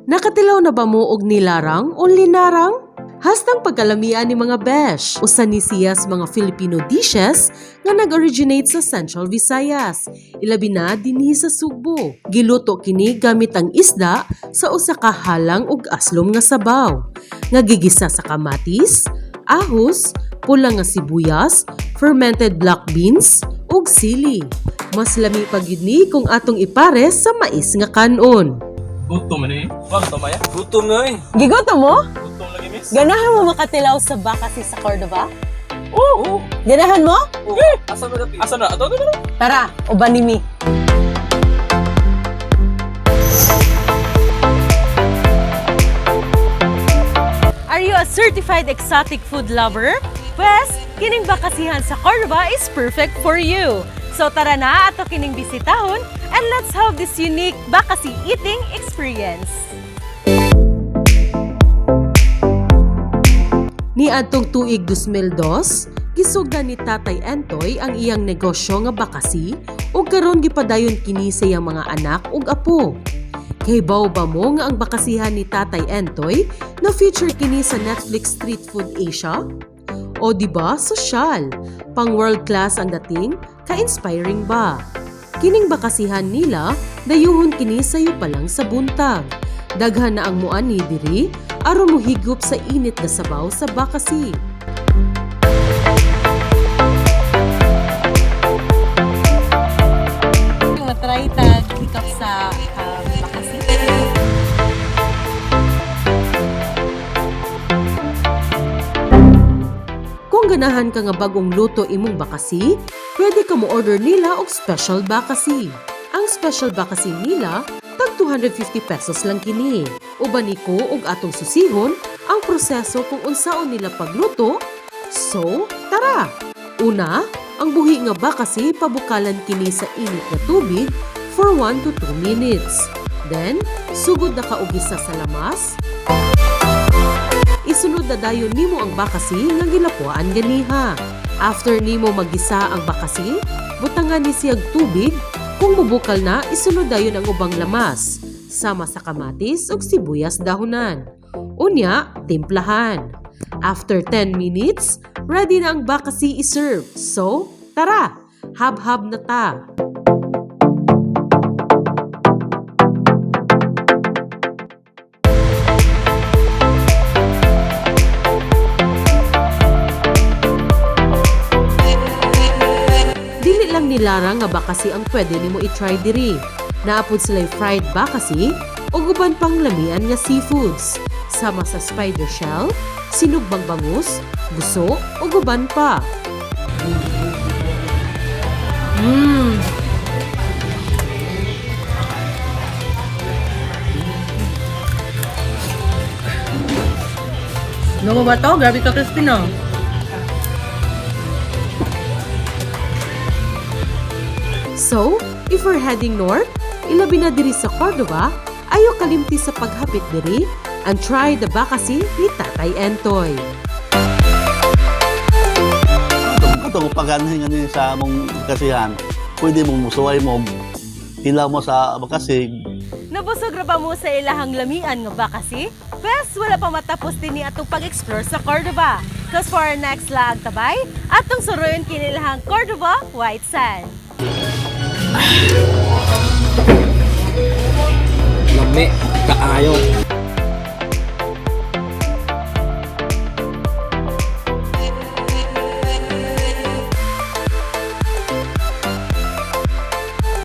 Nakatilaw na ba mo og nilarang o linarang? Hastang pagkalamian ni mga besh, usa ni siya sa mga Filipino dishes nga nag-originate sa Central Visayas, ilabi na dinhi sa Sugbo. Giluto kini gamit ang isda sa usa ka halang ug aslom nga sabaw, nga gigisa sa kamatis, ahos, pula nga sibuyas, fermented black beans, ug sili. Mas lami pa gyud ni kung atong ipares sa mais nga kanon. Gutom na eh. Wag to maya. Gutom na eh. Gigutom mo? Gutom lagi, miss. Ganahan mo makatilaw sa Bakasi sa Cordova? Oo. Ganahan mo? Oh. Asa na dapit? Asa na? Ato ato ato. Tara, uban ni mi. Are you a certified exotic food lover? Pues, kining bakasihan sa Cordova is perfect for you. So tara na ato kining bisitahon and let's have this unique bakasi eating experience. Niadtong tuig 2002, gisugdan ni Tatay Entoy ang iyang negosyo nga bakasi ug karon gipadayon kini sa iyang mga anak ug apo. Kahibaw ba mo nga ang bakasihan ni Tatay Entoy na feature kini sa Netflix Street Food Asia? O di ba sosyal? Pang world class ang dating, ka-inspiring ba? Kining bakasihan nila, dayuhon kini sayo pa lang sa buntag. Daghan na ang muani diri aron mohigop sa init nga sabaw sa bakasi. Matry tag hikap sa bakasi. Kung ganahan ka nga bagong luto imong bakasi, pwede ka mo order nila og special bakasi. Ang special bakasi nila, tag 250 pesos lang kini. Uban ni ko og atong susihon ang proseso kung unsaon nila pagluto. So, tara! Una, ang buhi nga bakasi pabukalan kini sa init nga tubig for 1 to 2 minutes. Then, sugod na ka og gisa sa lamas, isunod na dayon nimo ang bakasi nga gilapuan ganiha. After nimo magisa ang bakasi, butangan ni siyag tubig, kung mubukal na isunod dayon ang ubang lamas, sama sa kamatis ug sibuyas dahunan. Unya, timplahan. After 10 minutes, ready na ang bakasi iserve. So, tara, hab-hab na ta. Dili lang nilarang nga bakasi ang pwede nimo i-try diri. Naapod sila fried bakasi o uban pang lamian nga seafoods sama sa spider shell, sinugbang bangus, guso o uban pa. Ano ba to? Grabe ka crispy, no? So, if we're heading north, ilabi na diri sa Cordova, ayo kalimti sa paghapit diri and try the bakasi ni Tatay Entoy. Katong paganahin nga ni sa among kasihan, pwede mong musuway mo, tilaw mo sa bakasig. Nabusog ra ba mo sa ilahang lamian nga bakasi? Pwes wala pa matapos din ni atong pag-explore sa Cordova. Cause for our next laag tabay, atong suruyon kinilahang Cordova White Sand. Lami kaayo.